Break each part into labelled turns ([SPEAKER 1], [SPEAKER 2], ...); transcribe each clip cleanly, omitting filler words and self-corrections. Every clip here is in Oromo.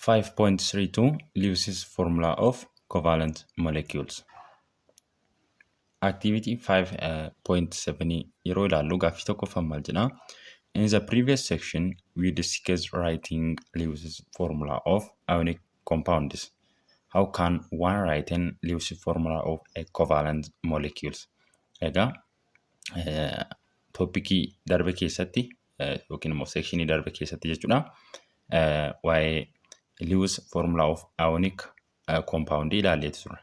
[SPEAKER 1] 5.32 Lewis's formula of covalent molecules. Activity 5.7 yeroo ilaallu gaaffii tokkoffaan maal jedhaa? In the previous section, we discussed writing Lewis's formula of ionic compounds. How can one write in Lewis formula of a covalent molecules? Egaa topicii darbe keessatti yookiin immoo sectionii darbe keessatti jechuudha, waa'ee Lewis formula of ionic compound ilaalleetu ture.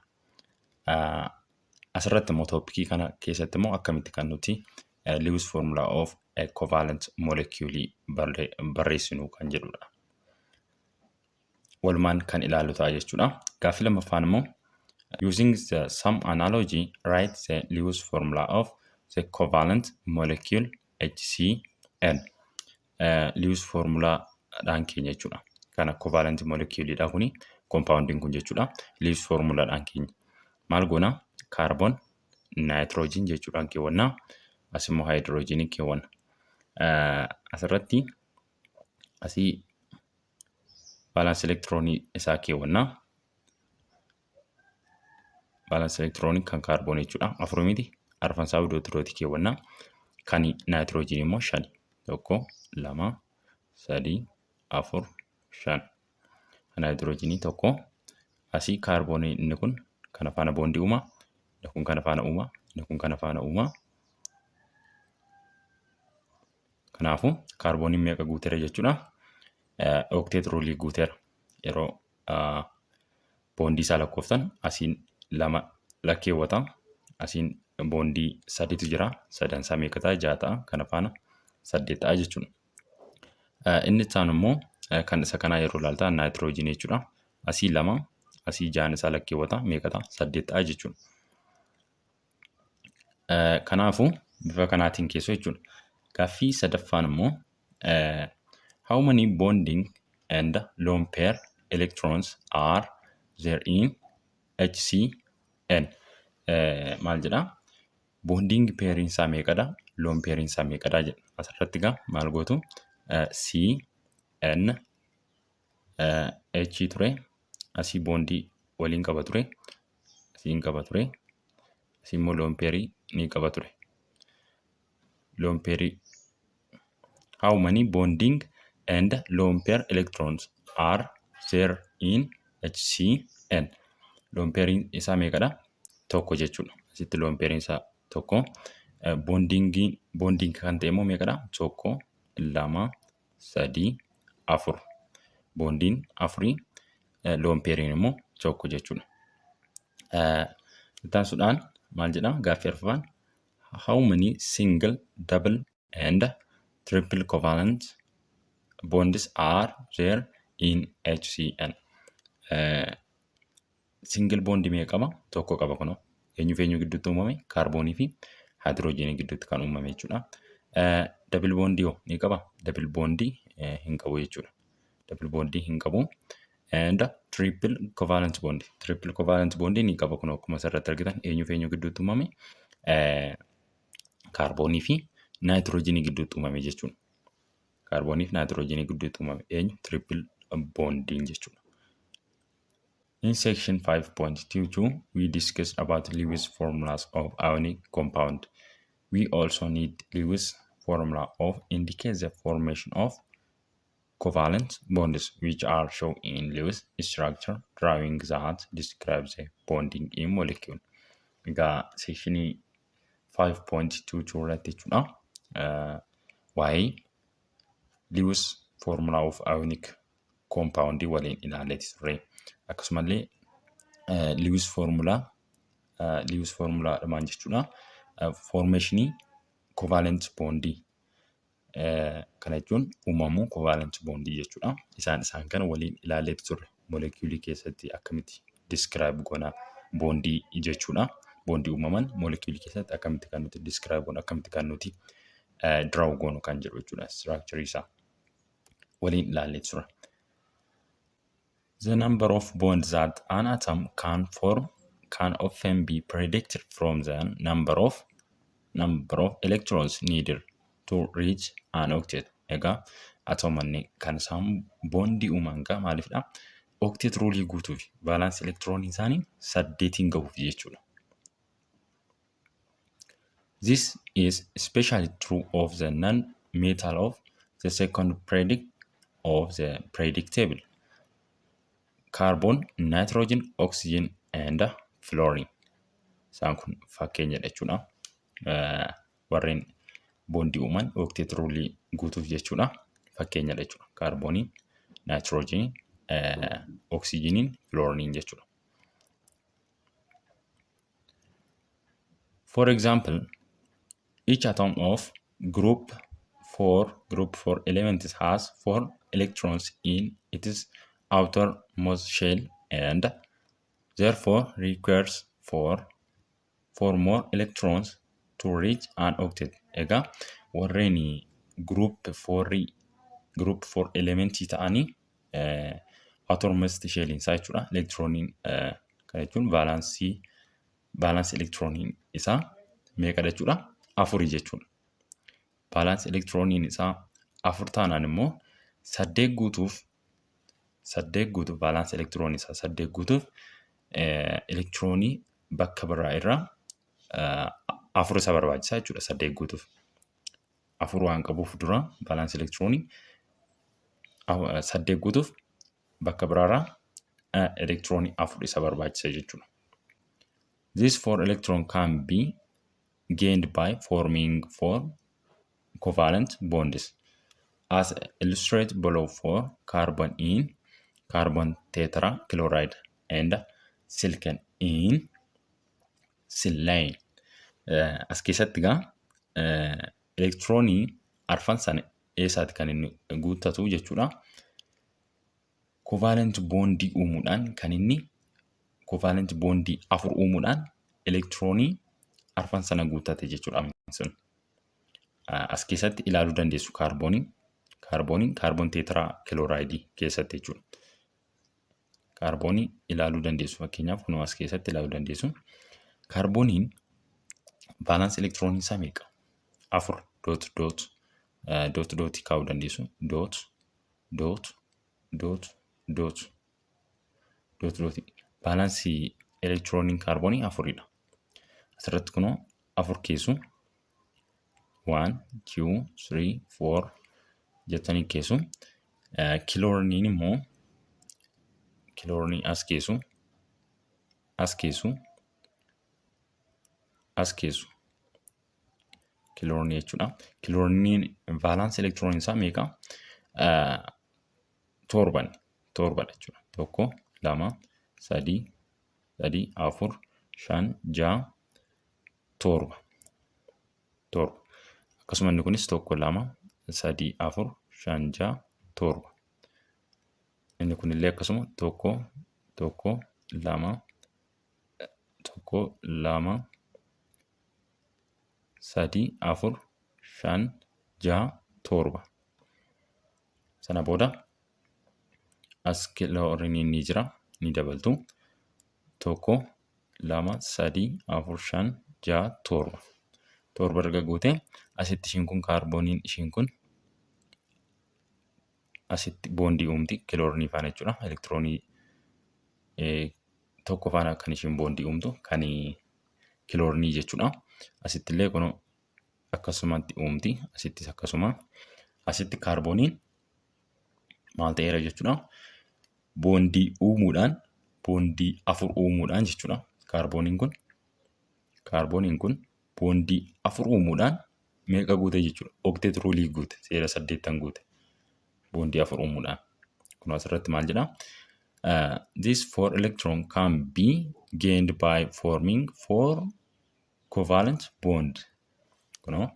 [SPEAKER 1] Asirratti immoo topicii kana keessatti immoo akkamitti kan nuti Lewis formula of a covalent molecule barreessinu kan jedhudha. Walumaan kan ilaallu ta'a jechuudha. Gaaffii lammaffaan immoo, using the same analogy, write the Lewis formula of the covalent molecule HCN. Lewis formulaadhaan keenya jechuudha. Kana covalent moleculeidha kuni, compoundiin kun jechuudha. Lewis formulaadhaan keenya. Maal goona? Carbon, nitrogen jechuudhaan keewwannaa. As immoo hydrogenii keewwanna. Asirratti asii valence electronii isaa keewwannaa. Valence electronii kan kaarboonii jechuudha. Afur miti, arfan isaa iddoo iddootti keewwannaa. Kan naayitiroojiinii immoo shani. Tokko, lama, sadii, afur, shan. Kan naayitiroojiinii tokko. Asii kaarboonii inni kun kana faana bondii uuma. Inni kun kana faana uuma. Inni kun kana faana uuma. Kanaafuu kaarbooniin meeqa guuteera jechuudha? Octet ruleii guuteera. Yeroo bondii isaa lakkooftan asiin lama lakkeewwata. Asiin bondii sadiitu jira. Sadan isaa meeqa ta'a? Ja'a ta'a. Kana faana saddeet ta'a jechuudha. Inni itti aanu immoo kan isa kanaa yeroo ilaaltan naayitiroojiinii jechuudha. Asii lama, asii ja'an isaa lakkeewwata, meeqa ta'a? Saddeet ta'a jechuudha. Kanaafuu bifa kanaatiin keessoo jechuudha. Gaaffii sadaffaan immoo, how many bonding and lone pair electrons are there in HCN? Maal jedhaa? Bonding pairiin isaa meeqadha? Lone pairiin isaa meeqadha jedha. Asirratti egaa maal gootu? C N H ture. Asii bondii waliin qaba ture. Asiin qaba ture. Asii immoo lone pairii ni qaba ture. Lone pairii, how many bonding and lone pair electrons are there in HCN? Lone pairiin isaa meeqadha? Tokko jechuudha. Asitti lone pairiin isaa tokko. Bondingii, bonding kan ta'e immoo meeqadha? Tokko, lama, sadii, afur. Bondiin afurii, lone pairiin immoo tokko jechuudha. Itti aansuudhaan maal jedhaa gaaffii arfaffaan? How many single, double and triple covalent bonds are there in HCN? Single bond meeqa qaba? Tokko qaba kunoo. Eenyu fi eenyu gidduutti uumame? Kaarboonii fi haayidroojiinii gidduutti kan uumame jechuudha. Double bondii hoo ni qaba? Double bondii hin qabu jechuudha. Double bondii hin qabu. And triple covalent bond. Triple covalent bond ni qaba kunoo, akkuma asirratti argitan. Eenyu fi eenyu gidduutti uumame? Kaarboonii fi naayitiroojiinii gidduutti uumame jechuudha. Kaarboonii fi naayitiroojiinii gidduutti uumame eenyu? Triple bondiin jechuudha. In section 5.22, we discussed about Lewis formulas of ionic compound. We also need Lewis formula of indicate the formation of covalent bonds, which are shown in Lewis structure drawing that describes the bonding in molecule. Egaa sectionii 5.22 irratti jechuudha. Waa'ee Lewis formula of ionic compound waliin ilaalleeti turre. Akkasumallee Lewis formula maal jechuudha? Formationii covalent bondii, kana jechuun uumamuu covalent bondii jechuudha. Isaan kana waliin ilaalleeti turre. Molecuulii keessatti akkamitti describe goona bondii jechuudha. Bondii uumaman molecuulii keessatti akkamitti kan nuti describe goonu, akkamitti kan nuti draw goonu kan jedhu jechuudha. Structure isaa waliin ilaalleeti ture. The number of bonds that an atom can form can often be predicted from the number of electrons needed to reach an octet. Egaa Haa ta'u malee kan isaan boondii uuman egaa maalifidha? Octet ruulii guutuufi valence elektiroonii isaanii 8n gahuuf jechuudha. This is especially true of the non-metal of the second periodic of the periodic table. Carbon, nitrogen, oxygen and fluorine. Isaan kun fakkeenyadha jechuudha. Warreen boondii uuman octet ruulii guutuuf jechuudha. Fakkeenyadha jechuudha. Kaarboonii, naayitiroojiinii, oksijiiniin, fluoriniin jechuudha. For example, each atom of group 4 elements has 4 electrons in its outermost shell and therefore requires 4 more electrons to reach an octet. Egaa warreen group 4 group 4 elementii ta'anii outermost shell isaa jechuudha. Elektirooniin kana jechuun vaalaansii elektirooniin isaa meeqadha jechuudha? Afuri jechuudha. Vaalaansii elektirooniin isaa 4 taanaan immoo 8 guutuuf vaalaansii elektiroonii isaa 8 guutuuf elektiroonii bakka biraa irraa 4 isa barbaachisa jechuudha 8 guutuuf. 4 waan qabuuf dura vaalaansii elektiroonii 8 guutuuf bakka biraarraa elektiroonii 4 isa barbaachisa jechuudha. This 4 electron can be gained by forming 4 covalent bonds as illustrated below for carbon in carbon tetrachloride and silicon in silane. As keessatti egaa elektiroonii arfan sana eessaati kan inni guuttatu jechuudha. Covalent bondii uumuudhaan kan inni covalent bondii 4 uumuudhaan elektiroonii arfan sana guuttate jechuudha. Sun. As keessatti ilaaluu dandeessu kaarboonii. Kaarbooniin kaarboon teetiraakiloraayidii keessatti jechuudha. Kaarboonii ilaaluu dandeessu fakkeenyaaf kunoo as keessatti ilaaluu dandeessu. Kaarbooniin vaalaansii elektiroonii isaa meeqa? 4 dot dot dot dootii kaa'uu dandeessu. Dot dot dot dot dot dootii. Vaalaansii elektirooniin kaarboonii 4dha. Asirratti kunoo 4 keessu 1, 2, 3, 4 jettanii keessu. Kiloorniin immoo kiloornii as keessu, as keessu, as keessu. Kiloornii jechuudha. Kiloorniin vaalaansii elektiroonii isaa meeqa? Torban. Torbadha jechuudha. 1, 2, 3, 3, 4, 5, 6, 7. 7. Akkasuma inni kunis 1, 2, 3, 4, 5, 6, 7. Inni kunillee akkasuma 1, 1, 2, 1, 2, 3, 4, 5, 6, 7. Sana booda as kilooriniin ni jira, ni dabaltu. 1, 2, 3, 4, 5, 6, 7. 7 erga goote asitti ishiin kun kaarbooniin ishiin kun asitti boondii uumti kiloorinii faana jechuudha. Elektiroonii 1 faana kan ishiin boondii uumtu kan kiloorinii jechuudha. Asitti illee kun akkasumatti uumti. Asittis akkasuma. Asitti kaarbooniin maal ta'eera jechuudha. Boondii uumuudhaan boondii 4 uumuudhaan jechuudha. Kaarbooniin kun boondii 4 uumuudhaan meeqa guute jechuudha. Octet ruulii guute, seera 8 guute. Boondii 4 uumuudhaan. Kun asirratti maal jedhaa? This 4 electron can be gained by forming 4 covalent bond. Kunoo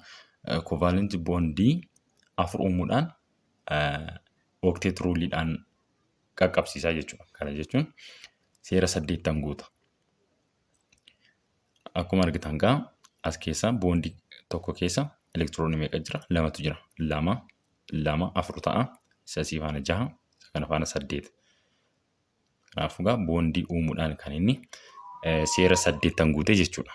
[SPEAKER 1] covalent bondii 4 uumuudhaan octet ruuliidhaan qaqqabsiisaa jechuudha. Kana jechuun seera 8 guuta. Akkuma argitan gaa as keessa boondii tokko keessa elektiroonii meeqa jira? Lamatu jira. 2, 2, 4 ta'a. Isa asii faana 6, isa kana faana 8. Kanaafuu gaa boondii uumuudhaan kan inni seera 8 guute jechuudha.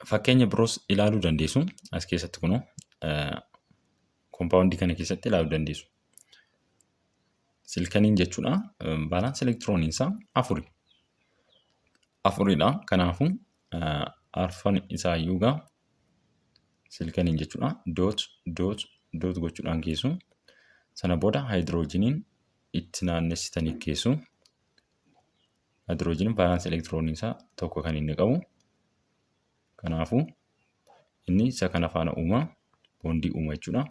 [SPEAKER 1] Fakkeenya biroos ilaaluu dandeessu. As keessatti kunoo kompaawundii kana keessatti ilaaluu dandeessu. Silkaniin jechuudha valence elektirooniin isaa afuri. Afuridha. Kanaafuu arfan isaa iyyuu gaa silkaniin jechuudha dot dot dot gochuudhaan keessu. Sana booda haayidiroojiniin itti naannessitanii keessu. Haayidiroojiniin valence elektiroonii isaa tokko kan inni qabu. Kanaafuu inni isa kana faana uuma boondii uuma jechuudha.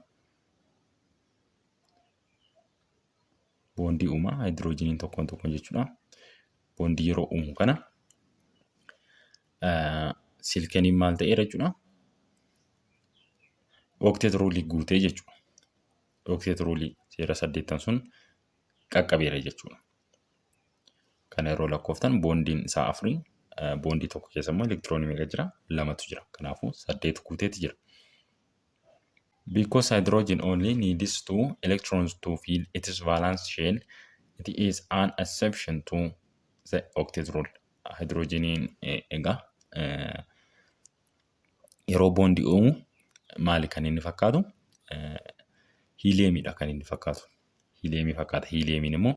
[SPEAKER 1] Boondii uuma haayidiroojiniin tokkoon tokkoon jechuudha. Boondii yeroo uumu kana silkeniin maal ta'eera jechuudha. Okteet ruulii guutee jechuudha. Okteet ruulii seera saddeettan sun qaqqabeera jechuudha. Kana yeroo lakkooftan boondiin isaa afurii boondii tokko keessa immoo elektiroonii meeqa jira? Lamatu jira. Kanaafuu saddeet guuteeti jira. Because hydrogen only needs two electrons to fill its valence shell, it is an exception to the octet rule. Hydrogeniin egaa yeroo boondii uumu maali kan inni fakkaatu? Hiiliyeemiidha kan inni fakkaatu. Hiiliyeemii fakkaata. Hiiliyeemiin immoo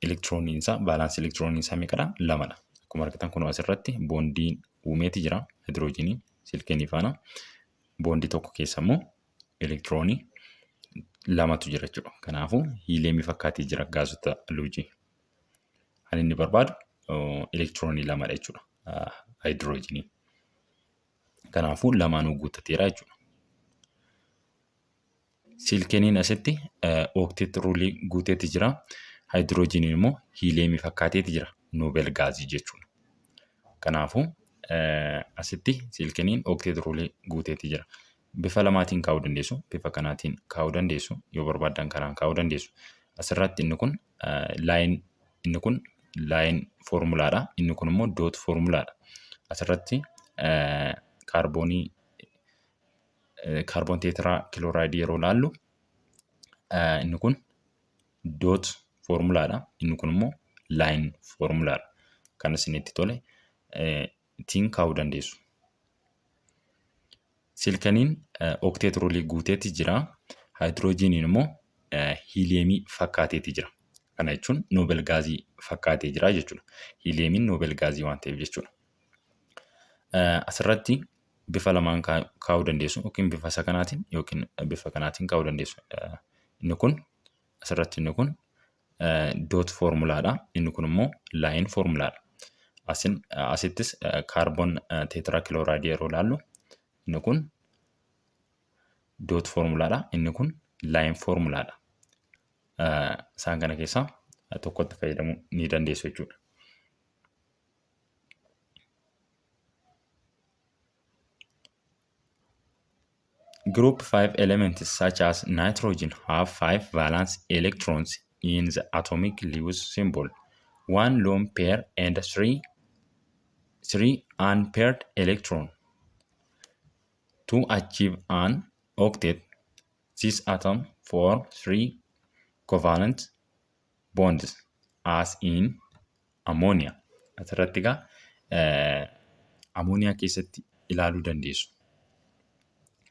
[SPEAKER 1] elektirooniin isaa vaalaansii elektirooniin isaa meeqadha? Lamadha. Akkuma argitan kun asirratti boondiin uumeeti jira hidroojinii silkeenii faana. Boondii tokko keessa immoo elektiroonii lamatu jira jechuudha. Kanaafuu hiiliyeemii fakkaatee jira gaazota luujii. Kan inni barbaadu elektiroonii lamadha jechuudha hidroojinii. Kanaafuu lamaanuu guuttateera jechuudha. Siilkeeniin asitti ookteet ruulii guuteeti jira. Haayidiroojiiniin immoo hiiliyeemii fakkaateeti jira. Noobel gaazii jechuudha. Kanaafuu asitti siilkeeniin ookteet ruulii guuteeti jira. Bifa lamaatiin kaa'uu dandeessu. Bifa kanaatiin kaa'uu dandeessu. Yoo barbaaddan kanaan kaa'uu dandeessu. Asirratti inni kun laayin inni kun laayin foormulaadha. Inni kun immoo doot foormulaadha. Asirratti kaarboonii kaarboon teetiraa kilooraayidii yeroo ilaallu inni kun doot foormulaadha. Inni kun immoo laayin foormulaadha. Kan isinitti tole ittiin kaa'uu dandeessu. Silkaniin okteet ruulii guuteetti jira. Haayidiroojiiniin immoo hiiliyeemii fakkaateeti jira. Kana jechuun noobel gaazii fakkaatee jira jechuudha. Hiiliyeemiin noobel gaazii waan ta'eef jechuudha. Asirratti bifa lamaan kaa'uu dandeessu yookiin bifa isa kanaatiin yookiin bifa kanaatiin kaa'uu dandeessu. Inni kun asirratti inni kun doot foormulaadha. Inni kun immoo laayin foormulaadha. Asin asittis kaarboon teetiraakiloraayidii yeroo ilaallu inni kun doot foormulaadha. Inni kun laayin foormulaadha. Isaan kana keessaa tokkotti fayyadamuu ni dandeessu jechuudha. Group 5 elements such as nitrogen have 5 valence electrons in the atomic Lewis symbol, one lone pair and three unpaired electron. To achieve an octet, this atom form three covalent bonds as in ammonia. Asirratti egaa amooniyaa keessatti ilaaluu dandeessu.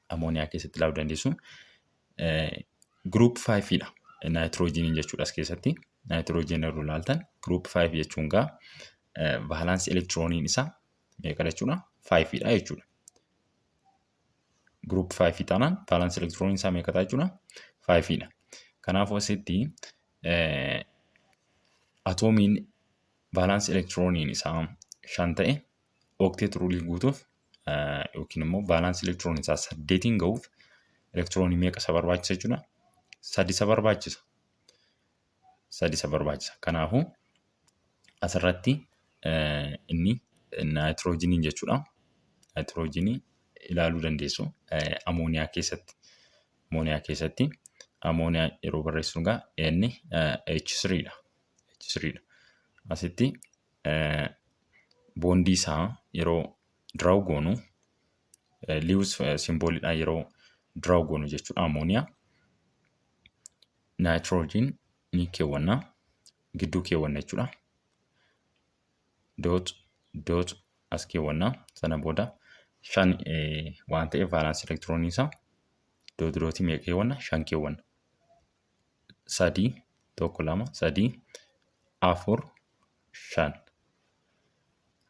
[SPEAKER 1] Amooniyaa keessatti ilaaluu dandeessu. Group 5 dha. Naayitiroojiiniin jechuudha as keessatti. Naayitiroojiin yeroo ilaaltan group 5 jechuun gaa vaalaansi elektirooniin isaa meeqa jechuudha? 5 dha jechuudha. Group 5 taanaan vaalaansi elektirooniin isaa meeqa ta'a jechuudha? 5 dha. Kanaafuu asitti atoomiin vaalaansi elektirooniin isaa 5 ta'e okteet ruulii guutuuf yookiin immoo vaalaansi elektirooniin isaa 8 ga'uuf elektiroonii meeqa isa barbaachisa jechuudha? Sadi isa barbaachisa. Sadi isa barbaachisa. Kanaafuu asirratti inni naayitiroojiiniin jechuudha. Naayitiroojiinii ilaaluu dandeessu amooniyaa keessatti. Amooniyaa keessatti amooniyaa yeroo barreessinu egaa N H3 dha. H3 dha. Asitti boondii isaa yeroo draw goonu Lewis simbooliidhaan yeroo draw goonu jechuudha amooniyaa. Naayitiroojiin ni keewwanna gidduu keewwanna jechuudha. Doot doot as keewwanna sana booda Shan waan ta'eef valence elektiroonii isaa dot dotii meeqa keewwanna? Shan keewwanna. Sadii, tokko, lama, sadii, afur, shan.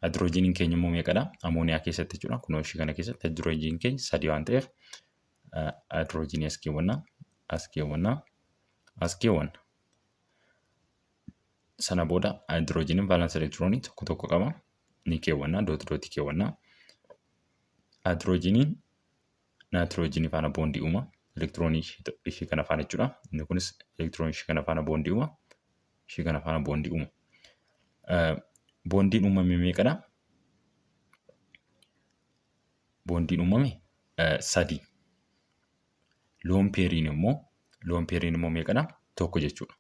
[SPEAKER 1] Haayidroojiniin keenya immoo meeqadha? Amooniyaa keessatti jechuudha. Kunoo ishii kana keessatti haayidroojiniin keenya sadii waan ta'eef haayidroojinii as keewwanna, as keewwanna, as keewwanna. Sana booda haayidroojiniin valence elektiroonii tokko tokko qaba. Ni keewwanna, dot dotii keewwanna. Haayidroojiniin naayitiroojiinii faana boondii uuma. Elektiroonii ishii kana faana jechuudha. Inni kunis elektiroonii ishii kana faana boondii uuma. Ishii kana faana boondii uuma. Boondiin uumame meeqadha? Boondiin uumame sadii. Lone pairiin immoo lone pairiin immoo meeqadha? Tokko jechuudha.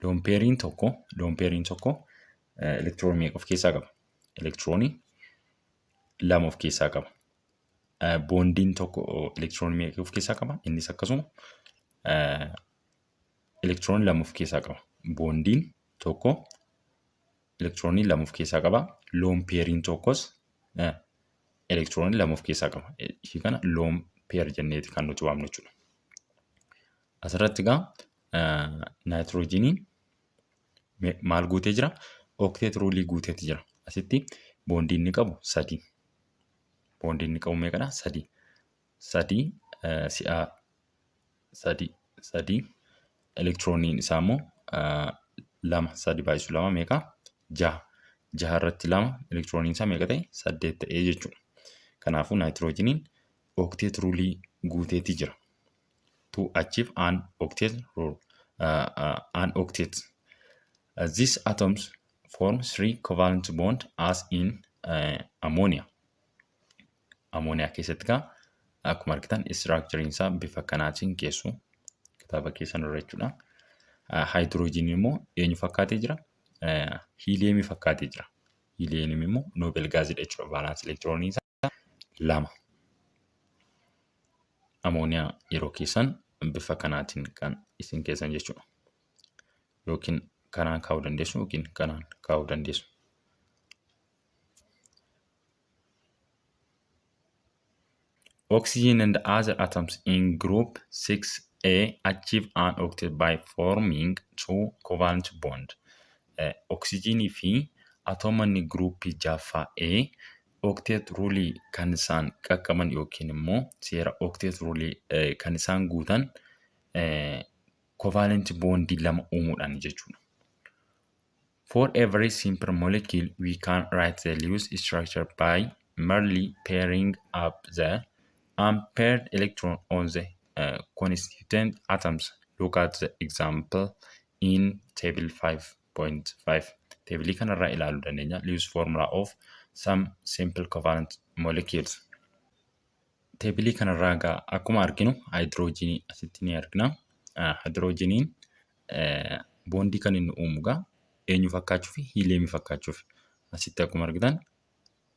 [SPEAKER 1] Lone pairiin tokko lone pairiin tokko elektiroonii meeqa of keessaa qaba? Elektiroonii lama of keessaa qaba. Boondiin tokko elektiroonii meeqa of keessaa qaba? Innis akkasuma elektiroonii lama of keessaa qaba. Boondiin tokko elektiroonii lama of keessaa qaba. Lone pairiin tokkos elektiroonii lama of keessaa qaba. Ishii kana lone pair jenneeti kan nuti waamnu jechuudha. Asirratti egaa naayitiroojiiniin maal guutee jira? Octet ruleii guuteeti jira. Asitti boondii inni qabu sadii. Boondii inni qabu meeqadha? Sadii. Sadii si'a sadii sadii elektirooniin isaa immoo lama sadi baay'isu lama meeqa? Jaha. Jaha irratti lama elektirooniin isaa meeqa ta'e? Saddeet ta'ee jechuudha. Kanaafuu naayitiroojiiniin octet ruleii guuteeti jira. To achieve an octet rule, an octet. These atoms form three covalent bond as in ammonia. Ammooniyaa keessatti gaa akkuma argitan structurein isaa bifa kanaatiin keessu kitaaba keessan irra jechuudha. Haayidroojiniin immoo eenyu fakkaatee jira? Hiiliyeemii fakkaatee jira. Hiiliyeemiin immoo noble gasiidha jechuudha. Valence elektiroonii isaa lama. Amooniyaa yeroo keessan bifa kanaatiin kan isin keessan jechuudha. Yookiin kanaan kaa'uu dandeessu yookiin kanaan kaa'uu dandeessu. Oxygen and other atoms in group 6A achieve an octet by forming two covalent bond. Oksijiinii fi atoomonni giruuppii jaaffaa A octet ruleii kan isaan qaqqaban yookiin immoo seera octet ruleii kan isaan guutan covalent bondii lama uumuudhaan jechuudha. For every simple molecule, we can write the Lewis structure by merely pairing up the unpaired electron on the constituent atoms. Look at the example in table 5.5. Teebilii kanarraa ilaaluu dandeenya. Lewis formula of some simple covalent molecules. Teebilii kanarraa egaa akkuma arginu haayidroojinii asitti ni argina. Haayidroojiniin boondii kan inni uumu egaa eenyu fakkaachuu fi hiiliyeemii fakkaachuuf. Asitti akkuma argitan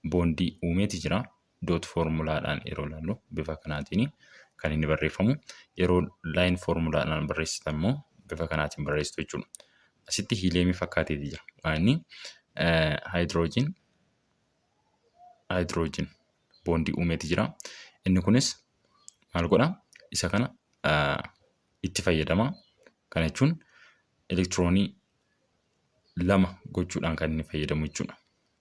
[SPEAKER 1] boondii uumeeti jira. Dot formulaadhaan yeroo ilaallu bifa kanaatiin kan inni barreeffamu. Yeroo line formulaadhaan barreessitan immoo bifa kanaatiin barreessitu jechuudha. Asitti hiiliyeemii fakkaateeti jira. Inni haayidroojin haayidroojin boondii uumeeti jira. Inni kunis maal godha? Isa kana itti fayyadama. Kana jechuun elektiroonii lama gochuudhaan kan inni fayyadamu jechuudha.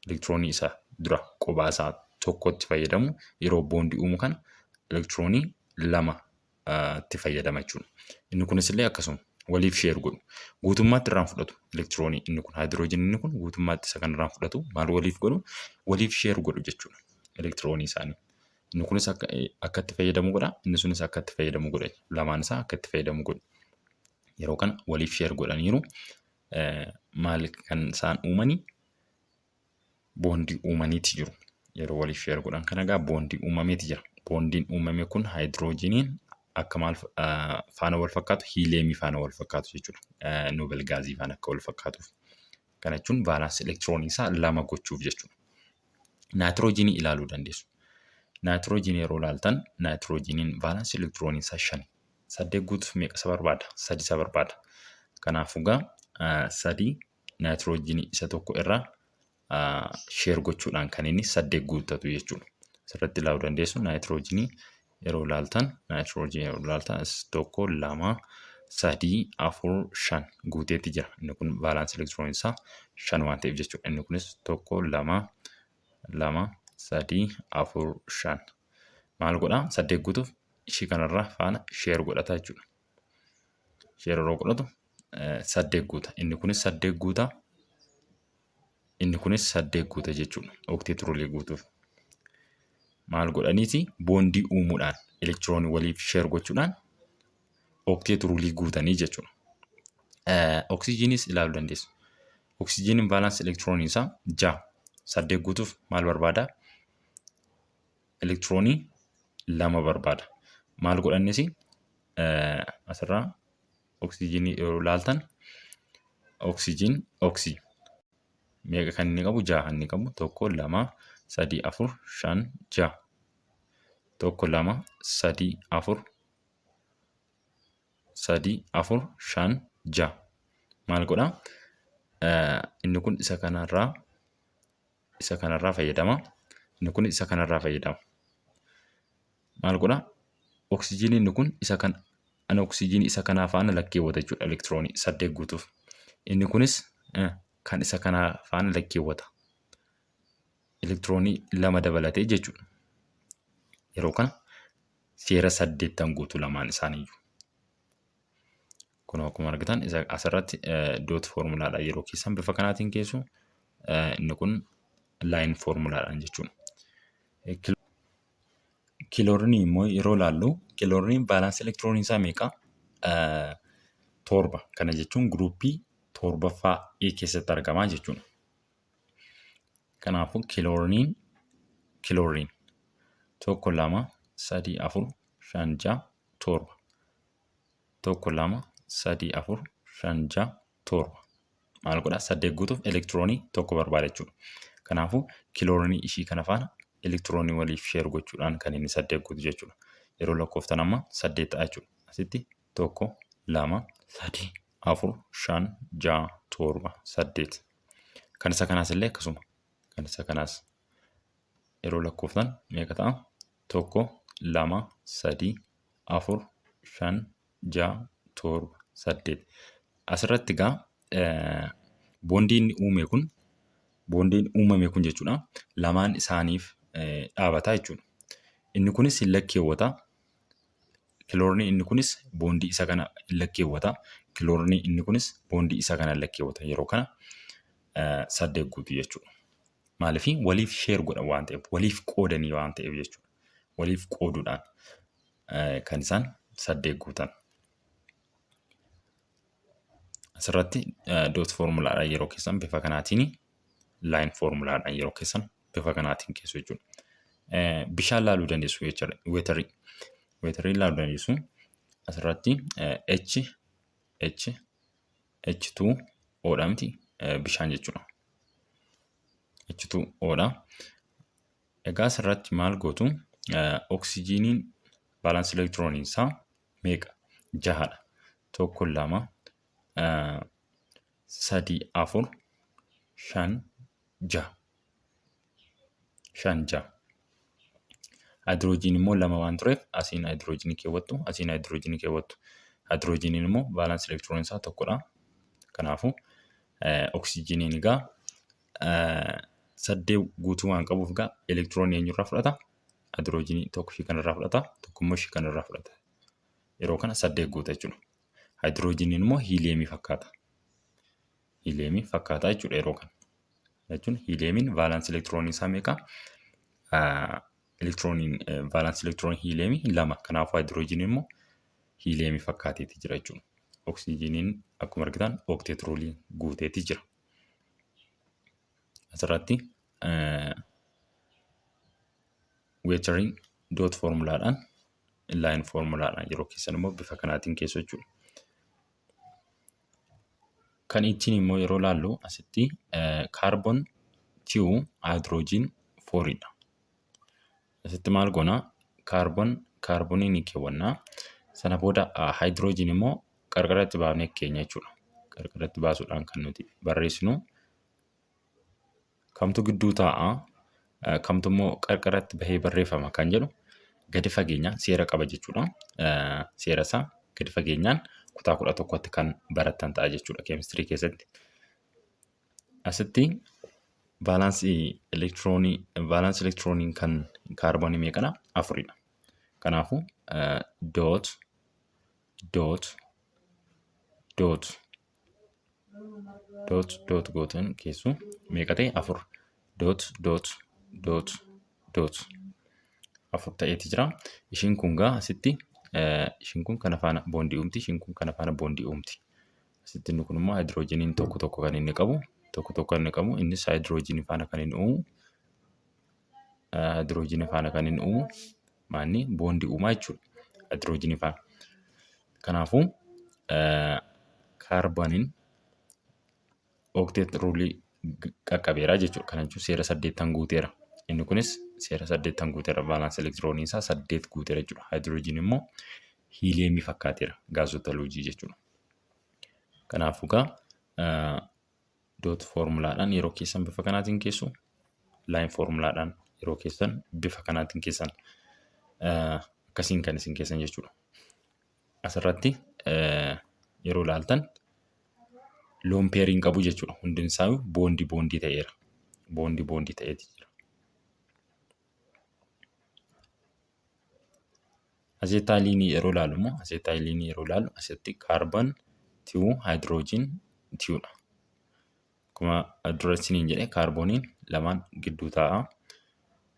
[SPEAKER 1] Elektiroonii isa dura qophaa isaa tokkotti fayyadamu yeroo boondii uumu kana elektiroonii lama itti fayyadama jechuudha. Inni kunis illee akkasuma waliif share godhu. Guutummaatti irraan fudhatu elektiroonii inni kun haayidroojinii inni kun guutummaatti isa kan irraan fudhatu maal waliif godhu waliif share godhu jechuudha elektiroonii isaanii. Inni kunis akka itti fayyadamu godha inni sunis akka itti fayyadamu godha lamaan isaa akka itti fayyadamu godhu. Yeroo kana waliif share godhaniiru maal kan isaan uumanii boondii uumaniiti jiru. Yeroo waliif share godhan kana egaa boondii uumameeti jira. Boondiin uumame kun haayidroojiniin akka maal faana wal fakkaatu hiiliyeemii faana wal fakkaatu jechuudha. Noble gasii faana akka wal fakkaatuuf. Kana jechuun valence elektiroonii isaa lama gochuuf jechuudha. Naayitiroojiinii ilaaluu dandeessu. Naayitiroojiinii yeroo ilaaltan naayitiroojiiniin valence elektiroonii isaa shani. Saddeet guutuuf meeqa isa barbaada? Sadi isa barbaada. Kanaafuu egaa sadii naayitiroojiinii isa tokko irraa share gochuudhaan kan inni saddeet guuttatu jechuudha. Asirratti ilaaluu dandeessu. Naayitiroojiinii yeroo ilaaltan, naayitiroojiinii yeroo ilaaltan, as tokko, lama, sadii, afur, shan guuteetti jira. Inni kun valence elektiroonii isaa shan waan ta'eef jechuudha. Inni kunis tokko, lama, lama, sadii, afur, shan. Maal godhaa? Saddeet guutuuf ishii kanarraa faana share godhata jechuudha. Share yeroo godhatu saddeet guuta. Inni kunis saddeet guuta. Inni kunis saddeet guuta jechuudha. Octet rule guutuuf. Maal godhaniiti? Boondii uumuudhaan, elektiroonii waliif share gochuudhaan octet rule guutanii jechuudha. Oksijiinis ilaaluu dandeessu. Oksijiiniin valence elektiroonii isaa 6. Saddeet guutuuf maal barbaada? Elektiroonii lama barbaada. Maal godhannis? Asirraa oksijiinii yeroo ilaaltan, oksijiin oksii meeqa kan inni qabu? Jaha inni qabu. Tokko, lama, sadii, afur, shan, jaha. Tokko, lama, sadii, afur, sadii, afur, shan, jaha. Maal godhaa? Inni kun isa kanarraa fayyadama. Inni kun isa kanarraa fayyadama. Maal godhaa? Oksijiiniin inni kun isa kana ana oksijiinii isa kanaa faana lakkeewwata jechuudha elektiroonii saddeet guutuuf. Inni kunis kan isa kanaa faana lakkeewwata. Elektiroonii lama dabalatee jechuudha. Yeroo kana seera saddeettan guutuu lamaan isaaniiyyuu. Kun akkuma argitan isa asirratti dot formulaadhaan yeroo keessan bifa kanaatiin keessu, inni kun line formulaadhaan jechuudha. Kiloorinii immoo yeroo ilaallu, kilooriniin valence elektiroonii isaa meeqa? Torba. Kana jechuun giruuppii torbaffaa E keessatti argamaa jechuudha. Kanaafuu kilooriniin, kilooriin tokko, lama, sadii, afur, shan, ja'a, torba. Tokko, lama, sadii, afur, shan, ja'a, torba. Maal godhaa? Saddeet guutuuf elektiroonii tokko barbaada jechuudha. Kanaafuu kiloorinii ishii kana faana elektiroonii waliif share gochuudhaan kan inni saddeet guutu jechuudha. Yeroo lakkooftan amma saddeet ta'a jechuudha. Asitti tokko, lama, sadii, afur, shan, ja'a, torba, saddeet. Kan isa kanaas illee akkasuma. Kan isa kanaas yeroo lakkooftan meeqa ta'a? Tokko, lama, sadii, afur, shan, ja'a, torba, saddeet. Asirratti egaa boondii inni uume kun, boondiin uumame kun jechuudha, lamaan isaaniif dhaabata jechuudha. Inni kunis hin lakkeewwata. Kiloorni inni kunis boondii isa kana hin lakkeewwata. Kiloorni inni kunis boondii isa kana hin lakkeewwata. Yeroo kana saddeet guutu jechuudha. Maaliif? Waliif share godhan waan ta'eef, waliif qoodanii waan ta'eef jechuudha. Waliif qooduudhaan kan isaan saddeet guutan. Asirratti dot formulaadhaan yeroo keessan bifa kanaatiin, line formulaadhaan yeroo keessan bifa kanaatiin keessu jechuudha. Bishaan laaluu dandeessu jechuudha. Waterii. Waterii laaluu dandeessu. Asirratti H H H2 O dha miti, bishaan jechuudha. H2 O dha. Egaa asirratti maal gootu? Oksijiiniin valence elektiroonii isaa meeqa? Jahadha. Tokko, lama, sadii, afur, shan, jaha. Shan, jaha. Haayidroojiin immoo lama waan tureef asiin haayidroojinii keewwattu, asiin haayidroojinii keewwattu. Haayidroojiniin immoo valence elektiroonii isaa tokkodha. Kanaafuu oksijiiniin egaa saddeet guutuu waan qabuuf egaa elektiroonii eenyurraa fudhata? Haayidroojinii tokko ishii kanarraa fudhata, tokko immoo ishii kanarraa fudhata. Yeroo kana saddeet guuta jechuudha. Haayidroojiniin immoo hiiliyeemii fakkaata. Hiiliyeemii fakkaata jechuudha yeroo kana. Jechuun hiiliyeemiin valence elektiroonii isaa meeqa? Elektirooniin valence elektiroonii hiiliyeemii lama. Kanaafuu haayidroojiniin immoo hiiliyeemii fakkaateeti jira jechuudha. Oksijiiniin akkuma argitan octet rule guuteeti jira. Asirratti wateriin dot formulaadhaan, line formulaadhaan yeroo keessan immoo bifa kanaatiin keessu jechuudha. Kan ittiin immoo yeroo laallu asitti carbon 2 hydrogen 4dha. Asitti maal goona? Carbon kaarboonii ni keewwannaa. Sana booda hydrogen immoo qarqaratti baafnee keenya jechuudha. Qarqaratti baasuudhaan kan nuti barreessinu. Kamtu gidduu taa'a? Kamtu immoo qarqaratti bahee barreeffama kan jedhu gadi fageenyaan seera qaba jechuudha. Seera isaa gadi fageenyaan kutaa 11tti kan barattan ta'a jechuudha keemistirii keessatti. Asitti vaalaansii elektiroonii, vaalaansii elektirooniin kan kaarboonii meeqadha? Afuridha. Kanaafuu dot dot dot dot dot gootan keessu meeqa ta'e? Afur. Dot dot dot dot afur ta'eeti jira. Ishiin kun gaa asitti ishiin kun kana faana boondii uumti, ishiin kun kana faana boondii uumti. Asitti inni kun immoo haayidiroojiniin tokko tokko kan inni qabu, tokko tokko kan inni qabu, innis haayidiroojinii faana kan inni uumu, haayidiroojinii faana kan inni uumu maanni boondii uumaa jechuudha. Haayidiroojinii faana. Kanaafuu kaarbooniin octet rule qaqqabeera jechuudha. Kana jechuun seera saddeettan guuteera. Inni kunis seera saddeettan guuteera. Valence elektiroonii isaa saddeet guuteera jechuudha. Haayidiroojiin immoo hiiliyeemii fakkaateera gaazota luujii jechuudha. Kanaafuu gaa dot foormulaadhaan yeroo keessan bifa kanaatiin keessu, line foormulaadhaan yeroo keessan bifa kanaatiin keessan, akkasiin kan isin keessan jechuudha. Asirratti yeroo ilaaltan lone pairiin qabu jechuudha. Hundi isaa boondii boondii ta'eera. Boondii boondii ta'eeti jira. Aseetaayiliinii yeroo ilaallu immoo, aseetaayiliinii yeroo ilaallu asitti carbon two hydrogen twodha. Akkuma dura isiniin jedhe kaarbooniin lamaan gidduu taa'a.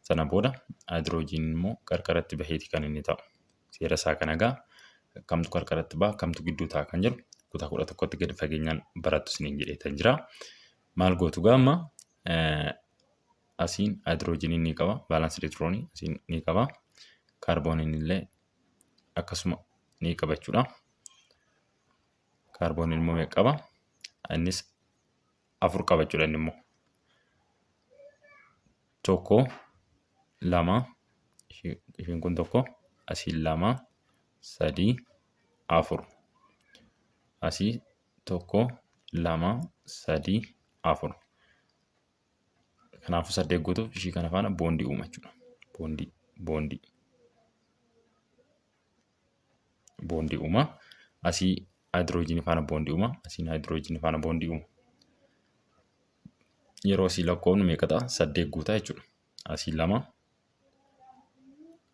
[SPEAKER 1] Sana booda haayidiroojiin immoo qarqaratti baheeti kan inni taa'u. Seera isaa kana egaa kamtu qarqaratti baha, kamtu gidduu taa'a kan jedhu kutaa 11tti gadi fageenyaan barattu isiniin jedheetan jira. Maal gootu gaa amma? Asiin haayidiroojiiniin ni qaba, valence elektiroonii asiin ni qaba. Kaarbooniin illee akkasuma ni qaba jechuudha. Kaarbooniin immoo meeqa qaba? Innis afur qaba jechuudha inni immoo. Tokko, lama, ishiin kun tokko, asiin lama, sadii, afur. Asii tokko, lama, sadii, afur. Kanaafuu saddeet guutuuf ishii kana faana boondii uuma jechuudha. Boondii, boondii. Boondii uuma. Asii haayidiroojiinii faana boondii uuma. Asiin haayidiroojiinii faana boondii uuma. Yeroo asii lakkoofnu meeqa ta'a? Saddeet guutaa jechuudha. Asii lama.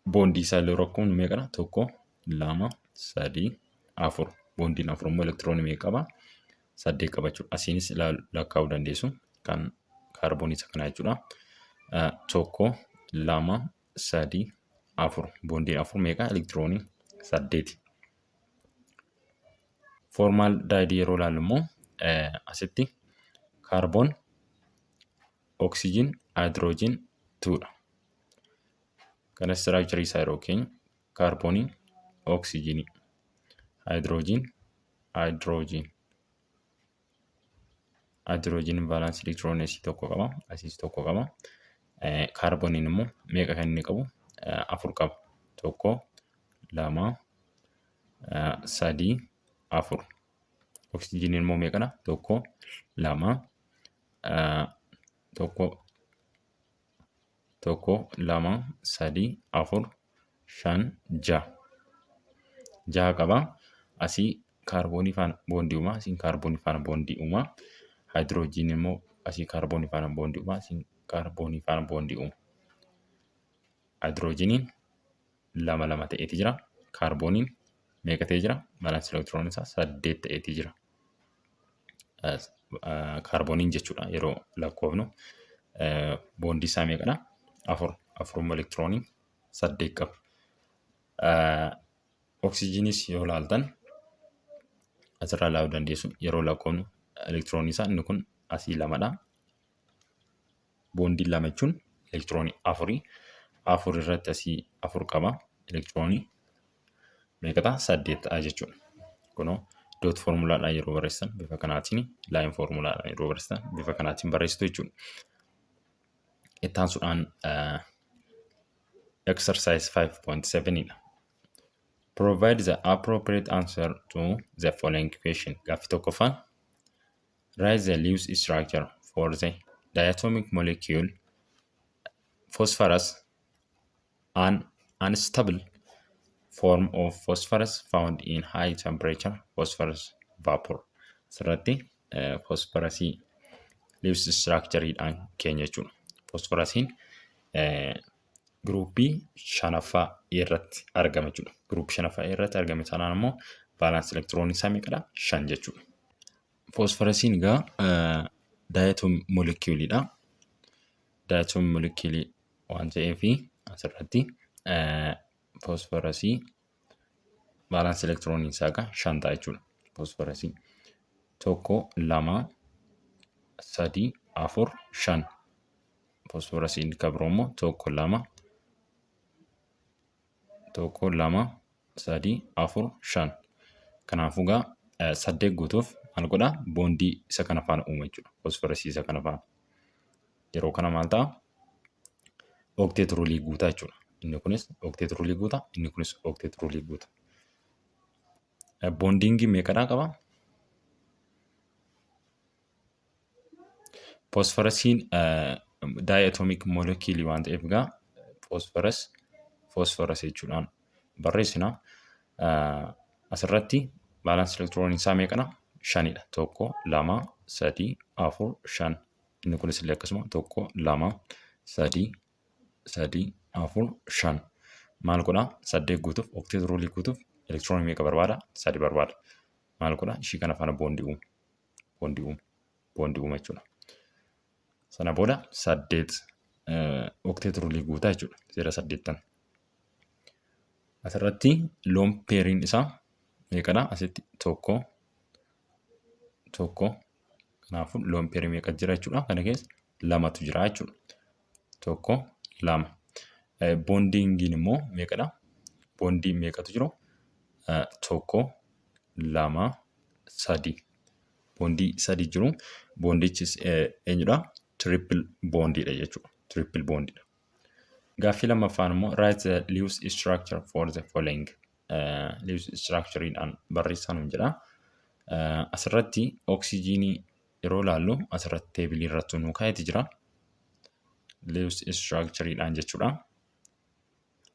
[SPEAKER 1] Boondii isaa yeroo lakkoofnu meeqadha? Tokko, lama, sadii, afur. Boondiin afur immoo elektiroonii meeqa qaba? Saddeet qaba jechuudha. Asiinis lakkaa'uu dandeessu kan kaarboonii isa kanaa jechuudha. Tokko, lama, sadii, afur. Boondiin afur meeqa? Elektiroonii saddeeti. Foormaaldaayidii yeroo ilaallu immoo asitti carbon, oxygen, hydrogen twodha. Kana structure isaa yeroo keenyu kaarboonii, oksijiinii, hydrogen, hydrogen. Hydrogen valence elektiroonii asii tokko qaba, asiis tokko qaba. Kaarbooniin immoo meeqa kan inni qabu? Afur qaba. Tokko, lama, sadii, afur. Oksijiiniin immoo meeqadha? Tokko, lama, tokko, tokko, lama, sadii, afur, shan, ja'a. Ja'a qaba. Asii kaarboonii faana boondii uuma. Asiin kaarboonii faana boondii uuma. Haayidiroojiin immoo asii kaarboonii faana boondii uuma. Asiin kaarboonii faana boondii uuma. Haayidiroojiiniin lama lama ta'eeti jira. Kaarbooniin meeqa ta'ee jira? Valence elektiroonii isaa saddeet ta'eeti jira. Kaarbooniin jechuudha yeroo lakkoofnu. Boondii isaa meeqadha? Afur. Afur immoo elektiroonii saddeet qaba. Oksijiinis yoo ilaaltan asirraa ilaaluu dandeessu. Yeroo lakkoofnu elektiroonii isaa inni kun asii lamadha. Boondiin lama jechuun elektiroonii afurii. Afur irratti asii afur qaba. Elektiroonii meeqa ta'a? Saddeet ta'a jechuudha. Kunoo dot foormulaadhaan yeroo barreessan bifa kanaatiin, line foormulaadhaan yeroo barreessan bifa kanaatiin barreessitu jechuudha. Itti aansuudhaan exercise 5.7 dha. Provide the appropriate answer to the following question. Gaaffii tokkoffaan: Write the Lewis structure for the diatomic molecule Phosphorus, an unstable form of phosphorus found in high temperature phosphorus vapor. Asirratti phosphorusii Lewis structureidhaan keenya jechuudha. Phosphorasiin giruuppii shanaffaa irratti argama jechuudha. Giruuppii shanaffaa irratti argame sanaan immoo vaalaansi elektiroonii isaa meeqadha? Shan jechuudha. Phosphorasiin egaa daayaatoom molekiyuuliidha. Daayatoom molekiyuulii waan ta'eef asirratti phosphorasii vaalaansi elektiroonii isaa egaa shan ta'a jechuudha. Phosphorasii tokko, lama, sadii, afur, shan. Phosphorasiin kan biroo immoo tokko, lama, tokko, lama, sadii, afur, shan. Kanaafuu egaa saddeet guutuuf maal godhaa? Boondii isa kana faana uuma jechuudha. Phosphorasii isa kana faana. Yeroo kana maal ta'a? Okteet ruulii guutaa jechuudha. Inni kunis okteet ruulii guuta, inni kunis okteet ruulii guuta. Boondiingii meeqadhaa qaba? Foosfarasiin daayatoomik moolekiyuulii waan ta'eef egaa foosfaras foosfaras jechuudhaan barreessina. Asirratti baalaansi elektiroonii isaa meeqadha? Shanidha. Tokko, lama, sadii, afur, shan. Inni kunis illee akkasuma tokko, lama, sadii, sadii, afur, shan. Maal godhaa? Saddeet guutuuf, okteet ruulii guutuuf elektiroonii meeqa barbaada? Sadi barbaada. Maal godhaa? Ishii kana faana boondii uuma. Boondii uuma. Boondii uuma jechuudha. Sana booda saddeet okteet ruulii guutaa jechuudha. Seera saddeettan. Asirratti loon peeriin isaa meeqadha? Asitti tokko, tokko. Kanaafuu loon peerii meeqa jira jechuudha? Kana keessa lamatu jira jechuudha. Tokko, lama. Boondiingiin immoo meeqadha? Boondii meeqatu jiru? Tokko, lama, sadi. Boondii sadi jiru. Boondichis eenyudha? Triple boondiidha jechuudha. Triple boondiidha. Gaaffii lammaffaan immoo write the Lewis structure for the following. Lewis structureidhaan barreessaa nuun jedha. Asirratti oksijiinii yeroo ilaallu asirratti teebilii irratti nuu kaa'eeti jira. Lewis structureidhaan jechuudha.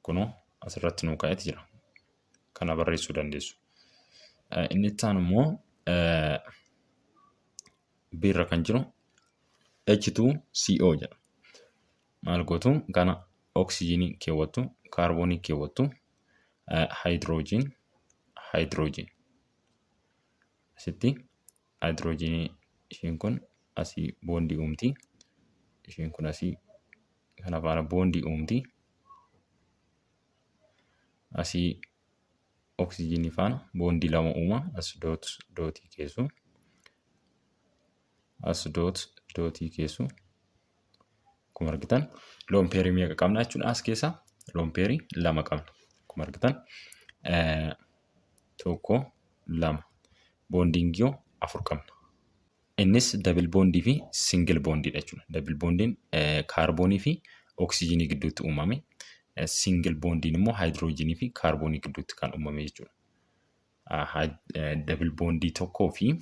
[SPEAKER 1] Kunoo asirratti nuu kaa'eeti jira. Kana barreessuu dandeessu. Inni itti aanu immoo B irra kan jiru H2CO jedha. Maal gootu? Kana oksijiinii keewwattu, kaarboonii keewwattu, haayidiroojiin, haayidiroojiin. Asitti haayidiroojiinii ishiin kun asii boondii uumti. Ishiin kun asii kana faana boondii uumti. Asii oksijiinii faana boondii lama uuma. As doot dootii keessu. As doot dootii keessu. Akkuma argitan loon peerii meeqa qabna jechuudha as keessa loon peerii lama qabna. Akkuma argitan tokko, lama, boondiingiyoo afur qabna. Innis dabil boondii fi singil boondiidha jechuudha. Dabil boondiin kaarboonii fi oksijiinii gidduutti uumame. Singil boondiin immoo haayidiroojiinii fi kaarboonii gidduutti kan uumame jechuudha. Dabil boondii tokkoo fi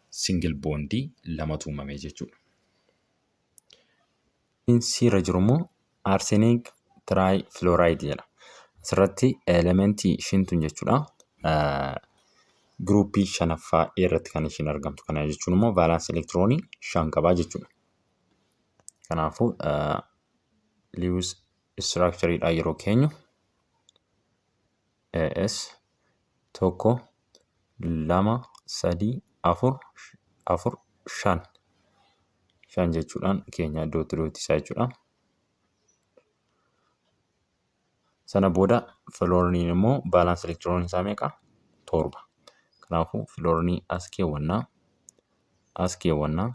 [SPEAKER 1] singil boondii lamatu uumame jechuudha. Inni irra jiru immoo arsenic trifluoride jedha. Asirratti elementii ishiin tun jechuudha. Giruuppii shanaffaa irratti kan ishiin argamtu. Kana jechuun immoo vaalaansi elektiroonii shan qabaa jechuudha. Kanaafuu Lewis structureidhaan yeroo keenyu AS tokko, lama, sadii, afur, afur, shan. Shan jechuudhaan keenya iddootti iddootti isaa jechuudha. Sana booda filoorniin immoo baalaansi elektiroonii isaa meeqa? Torba. Kanaafuu filoornii as keewwannaa, as keewwannaa,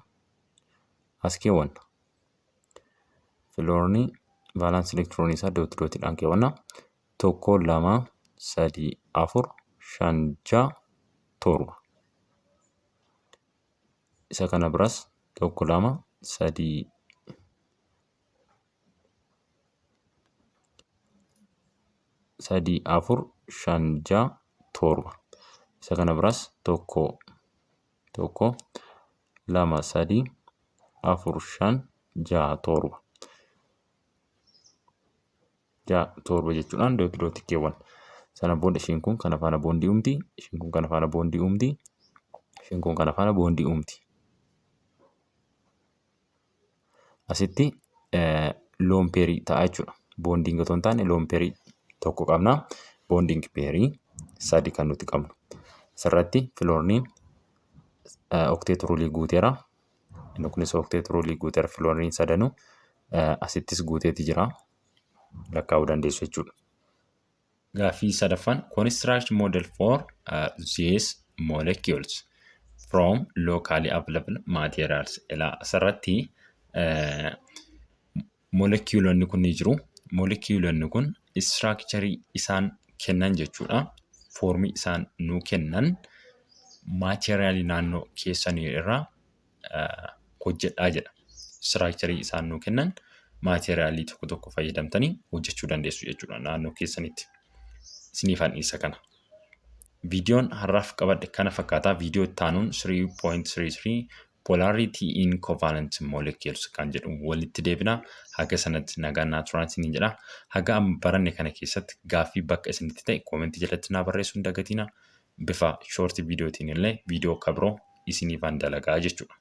[SPEAKER 1] as keewwanna. Filoornii baalaansi elektiroonii isaa iddootti iddoottidhaan keewwanna. Tokko, lama, sadii, afur, shan, ja'a, torba. Isa kana biras tokko, lama, sadii, sadii, afur, shan, ja'a, torba. Isa kana biras tokko, tokko, lama, sadii, afur, shan, ja'a, torba. 6, 7 jechuudhaan dot dot keewwan. Sana booda isheen kun kana faana bondii uumti. Isheen kun kana faana bondii uumti. Isheen kun kana faana bondii uumti. Asitti lone pairii ta'a jechuudha. Bonding otoo hin taane lone pairii tokko qabna. Bonding pairii sadi kan nuti qabnu. Asirratti fluorineiin octet ruleii guuteera. Inni kunis octet ruleii guuteera, fluorineiin sadanuu asittis guuteeti jira. Lakkaa'uu dandeessu jechuudha. Gaaffii sadaffaan, construct model for these molecules from locally available materials. Ilaa, asirratti moleculeonni kun ni jiru. Moleculeonni kun structure isaan kennan jechuudha. Formii isaan nuu kennan materialii naannoo keessanii irraa hojjedhaa jedha. Structure isaan nuu kennan materialii tokko tokko fayyadamtanii hojjechuu dandeessu jechuudha naannoo keessanitti. Isiniifan dhiisa kana. Viidiyoon har'aaf qabadhe kana fakkaata. Viidiyoo itti aanuun 3.33 Polarity in Covalent Molecules kan jedhu walitti deebina. Haga sanatti nagaan naa turaa isiniin jedha. Haga amma baranne kana keessatti gaaffii bakka isinitti ta'e commentii jalatti naa barreessuu hin dagatinaa. Bifa short viidiyootiin illee viidiyoo kabiroo isiniifan dalagaa jechuudha.